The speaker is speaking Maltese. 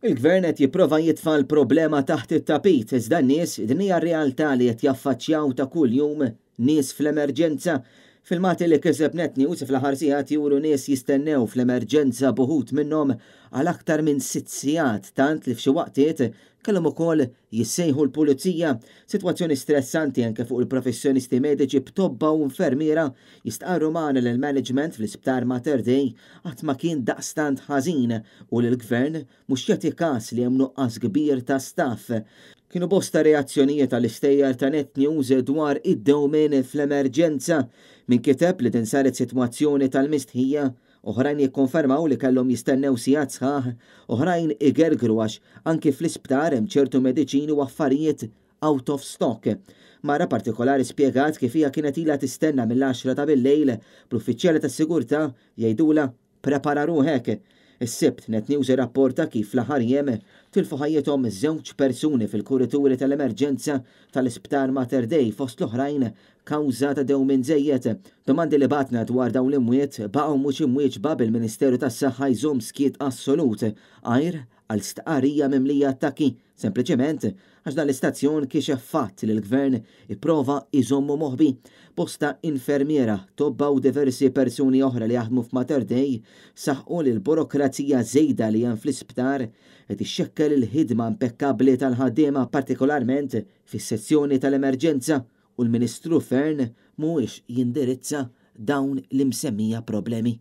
Il-Gvern qed jipprova jitfa' l-problema taħt it-tapit, iżda n-nies din hija r-realtà li qed jaffaċċjaw ta' kuljum nies fl-emerġenza. Filmati li kiseb Net News fl-aħħar sigħat juru nies jistennew fl-emerġenza b'uħud minnhom għal aktar minn sitt sigħat tant li f'xi waqtiet kellhom ukoll jissejħu l-pulizija. Sitwazzjoni stressanti anke fuq il-professjonisti mediċi b'tobba u infermiera jistqarru magħna li l-management fl-Isptar Mater Dei qatt ma kien daqstant ħażin u li l-Gvern mhux jagħti kas li hemm nuqqas kbir ta' staff. Kienu bosta reazzjonijiet għall-istejjer ta' Net News dwar id-dewmien fl-emerġenza. Min kiteb li din saret sitwazzjoni tal-mistħija, oħrajn jikkonfermaw li kellhom jistennew sigħat sħaħ, oħrajn igergru għax anki fl-isptar hemm ċertu mediċini u affarijiet out of stock. Mara partikolari spjegat kif hija kienet ilha tistenna mill-għaxra ta' bil-lejl bl-uffiċjali tas-sigurtà jgħidulha prepara ruħek. Is-Sibt, Net News irrapporta kif fl-aħħar jiem tilfu ħajjithom żewġ persuni fil-kurituri tal-emerġenza tal-Isptar Mater Dei fost l-oħrajn kawża ta' dewmien żejjed. Domandi li batna dwar dawn l-imwiet baqgħu mhux imwieġba bil-Ministeru tas-Saħħa jżomm skiet assolut għajr għal stqarrija mimlija attakki, sempliċement għax dan l-istazzjon kixef fatt li l-Gvern ipprova jżommu moħbi. Bosta infermiera, tobba u diversi persuni oħra li jaħdmu f'Mater Dei saħqu li l-burokrazija żejda li hemm fl-isptar qed ixxekkel il-ħidma impekkabbli tal-ħaddiema partikolarment fis-sezzjoni tal-emerġenza u l-Ministru Fearne mhuwiex jindirizza dawn l-imsemmija problemi.